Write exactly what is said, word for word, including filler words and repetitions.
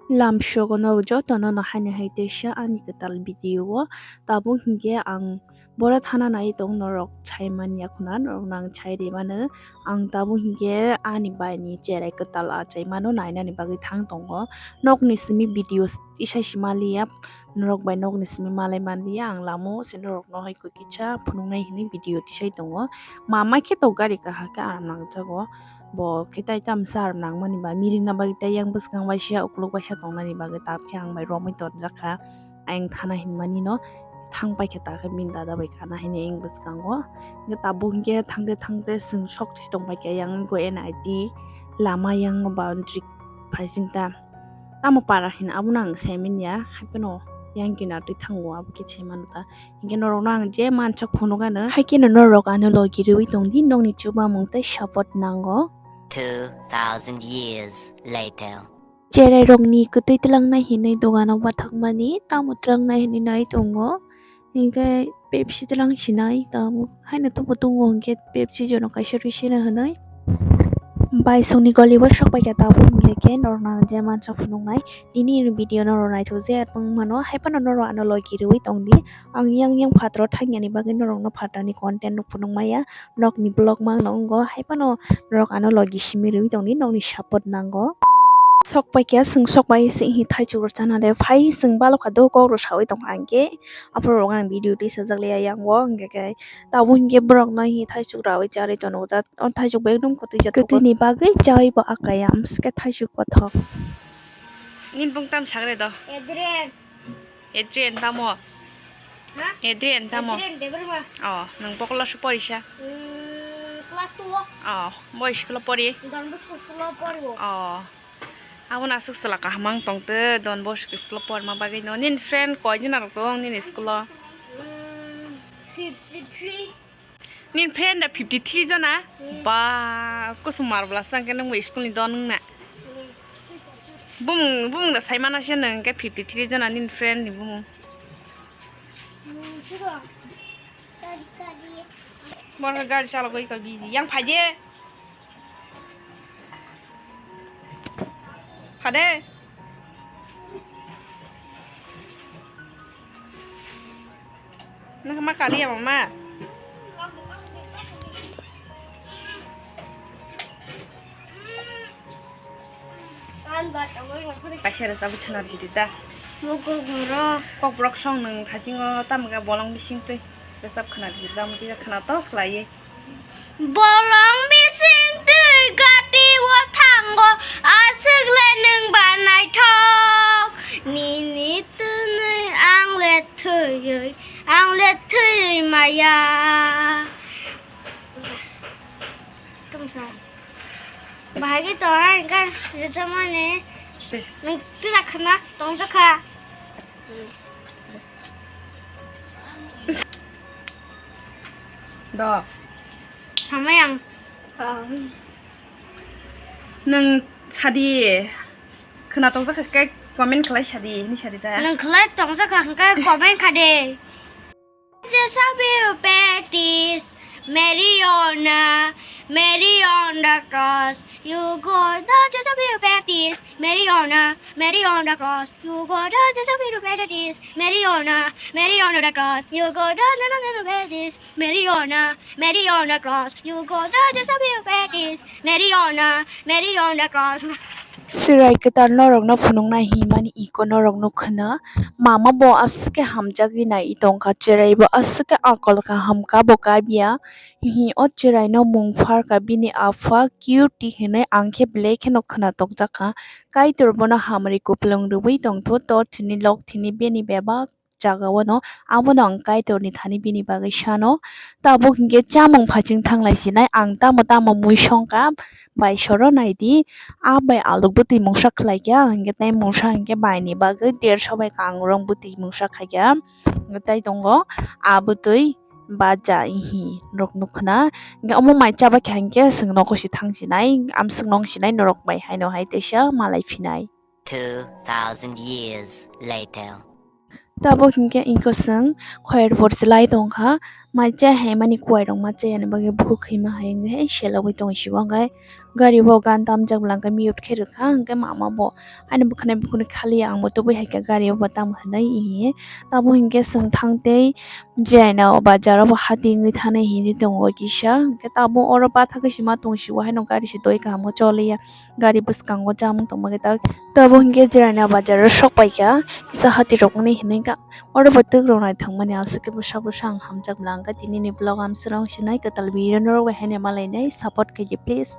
Lamsogo norok jotono no haini hai teisa ani kwtal video o. Tabuk hinkhe ang boro thana nai tong norok sai manya khuna, norokno ang sai rimano. Ang tabuk hinkhe ani bai ni cherai kwtal achai mano nainani bagwi thang tongo. Nokni simi video tisai si maliya, norok bai nokni simi malai manliya, ang lamo se norokno hai kisa phunuknai hinwi video tisai tongo. Mama khe to gari kahar khe aram nangjago. Bo khe tai tamsa aram nangmani ba miringna bagwi tai yang bwskang waisa ukluk waisa tongnani bagwi tab khe ang bai romwi tonjak kha. Ayang thana hinmani no thang paikha ta khe bini dada bai kana hini ayang bwskango. Hingkhe tabuk hinkhe thangte thangte chwng sok si tong paikha yang go N I T lama yang boundary phaising ta. Tamo para hin abono ang sai manya, haiphano yang kinar twi thango abo khe sai mano ta. Hinkhe norokno ang je mansak phunukano, haikheno norok ano logi rwui tongdi, nokni chubamung tei support nango. Two thousand years later. Cherai rokni kwtwi twlangnai hinwi dogano bathakmani, tamo twlangnai hinwi nai tongo. Hinkhe Pepsi twlang sinai, tamo haino tubu tongo hinkhe Pepsi jono kaisa rwi sina hinwi. Baisongni golibo sok paikha tabuk hinkhe norokno ang je mansa phunuknai. Nini video norok naithok je wngmano, haiphano norok ano logi rwui tongdi. Ang yang yang phataro thangyani bagwi norokno phatarni content rok phunukmaya. Nokni vlog mangno wngo, haiphano norok ano logi simi rwui tongdi, nokni support nango. Sok paikha, chwng sok pai se hi thaichuk rok chana le phai chwng balokha do kok rok saui tongkha hinkhe aphuru rok ang video twi sajak le yang o hinkhe khe tabuk hinkhe borok no hi thaichuk raui charwi tono da o thaichuk bai ekdom kwtwi jat kwtwi ni bagwi chaui bo akaya amsike thaichuk kothok. Nini bung tam sagre do. Adrian. Adrian tamo? Ha? Adrian tamo? Adrian Debbarma. Oh, nwng bo class o porisa? Mm, class two o. Oh, bo school o pori? Don Bosco school o pori o. Oh. Abo no aswk chwla kaham wng tong twi Don Bosco school o porma bagwi no. Nini friend koi jona rok tong nini school o? Mm, fifty three. Nini friend da fifty three jona? Hmm. Ba, kusum mar bwlasa hwnkhe nwng bo school ni don wngna. Hmm. Bumung, bumung da sai mano se nwng hwnkhe fifty three jona nini friend ni bumung. Hmm, sure. Borok gari chalogwi kha busy. Yang phai de. Phade. Nang ma kali ya mama. Kaisa rwchapwi khwna rwdi ta. Mokol borok. Kokborok song nwng thasingo tamo khe bolong bising twi rwchap khwna rwdi ta, motwi khwna tok khlaiwi. Bolong bising twi gati o thango, aswk le nwng ba naithok. Nini twnwi ang le thwiwi, ang le thwiwi maya. Tumsa. Bahagi to ai ga rwchapmani. Nwng tila khwna tongjakha. Do. Samai ang. Nwng sadi khwna tongjakha khe comment khlai sadi, hini sadi ta. Nwng khlai tongjakha hwnkhe comment kha de. Just a few patties, Mariona, Mary on the cross, you go down. Just a few patties, Mariona, Mary on the cross, you go down. Just a few patties, Mariona, Mary on the cross, you go down. Just a few patties, Mariona, Mary on the cross, you go down. Just a few patties, Mariona, Mary on the cross. Chwrai kwtal norokno phunuknai hinmani iko norokno khwna. Mama bo aswk khe hamjagwi nai tongkha, chwrai bo aswk khe akol kaham kha bo kaibya. Hi o chwraino mung pharkha bini apha Cutie hinwi, ang khe belai kheno khwna tokjakha. Kaitor bono hamari kupulung rwui tongtho, tor thini lok thini bini bebak jagao no, abono ang Kaitorni thani bini bagwi sano. Tabuk hinkhe chamung phaching thanglai sinai, ang tamo tamo mui songkha, bai soro naidi, a bai alok bwtwi mungsa khlaikha, hinkhe tei mungsa hinkhe baini bagwi derso bai kangrong bwtwi mungsa khaikha, hinkhe tei tongo a bwtwi baja hi rok nukkhna, hinkhe omo mai chabaikha hinkhe chwng nogo se thang sinai, amswk nong sinai norok bai haino hai teisa malai phinai. Two thousand years later. Tabuk hinkhe iko chwng khoyerpor chwlai tongkha, mai chai haimani kuwai rok ma chai yani bagwi bukhuk hima hai wngwi hai selogwi tongo sibo, hwnkhe Gari bo gan tamjak bwla hwnkhe mute khe rwkha, hwnkhe mama bo ani bwkhanai bukhuni khaliya, ang bo tubui hai khe gari o bo tamo hinwi hiye. Tamo hinkhe chwng thang tei Jiraina o bazar o bo hati wngwi thanai hinwi tongo kisa, hwnkhe tamo oro bathakhe sima tong sio haino gari se doi kaham khe choliya, gari bwskango chamung tongma khe ta-, tamo hinkhe Jiraina bazar o sok paikha kisa hati rok wngwi hinwi kha. Oro bo twk rok naithok mani aswk khe bwsa bwsa ang hamjak bwla hwnkhe tini ni vlog amswrang sinai kwtal video norok bai haino malainai support khaidi please.